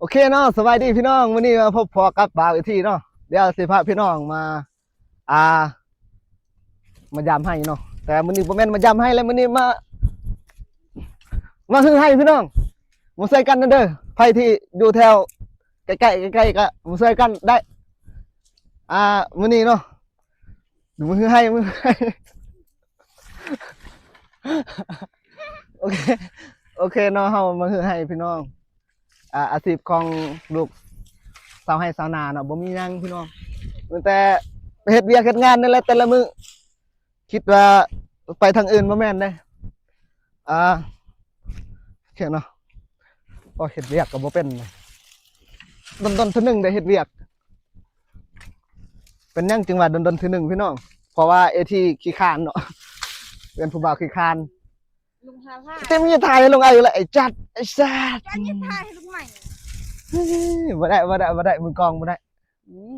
ອເຄເນາະ ສະບາຍດີພີ່ນ້ອງ ມື້ນີ້ມາພົບພໍ້ກັບບ່າວເອທີເນາະ ດຽວຊິພາພີ່ນ້ອງມາ ອ່າ ມາຢາມໄຮ່ເນາະ ແຕ່ມື້ນີ້ບໍ່ແມ່ນມາຢາມໄຮ່ແລ້ວ ມື້ນີ້ມາ ມາຮືໄຮ່ພີ່ນ້ອງ ມາຊ່ວຍກັນເດີ ໃຜທີ່ຢູ່ແຖວໃກ້ໆ ໃກ້ໆ ກໍມາຊ່ວຍກັນໄດ້ ອ່າ ມື້ນີ້ເນາະ ມາຮືໄຮ່ ມາຮືໄຮ່ ໂອເຄ ໂອເຄເນາະ ເຮົາມາຮືໄຮ່ພີ່ນ້ອງ ອ່າ ອາຊີບຂອງລູກຊາວໄຮ່ຊາວນາເນາະ ບໍ່ມີຫຍັງພີ່ນ້ອງ ມີແຕ່ເຮັດວຽກເຮັດງານນີ້ແຫຼະແຕ່ລະມື້ ຄິດວ່າໄປທາງອື່ນບໍ່ແມ່ນເດ້ ອ່າ ໂອເຄເນາະ ໂອ້ ເຮັດວຽກກໍບໍ່ເປັນ ດົນໆເທື່ອໜຶ່ງໄດ້ເຮັດວຽກ ເປັນຫຍັງຈຶ່ງວ່າດົນໆເທື່ອໜຶ່ງພີ່ນ້ອງ ເພາະວ່າເອທີຂີ້ຄ້ານເນາະ ເປັນຜູ້ບ່າວຂີ້ຄ້ານ ລຸງຫາ ແຕ່ມີຖ່າຍໃຫ້ລົງໄອແລ້ວ ໄອ້ຈັດ ໄອ້ສັດ ການເຮັດຖ່າຍໃຫ້ລຸງໃໝ່ ບໍ່ໄດ້ ບໍ່ໄດ້ ບໍ່ໄດ້ ມືກອງບໍ່ໄດ້ ນີ້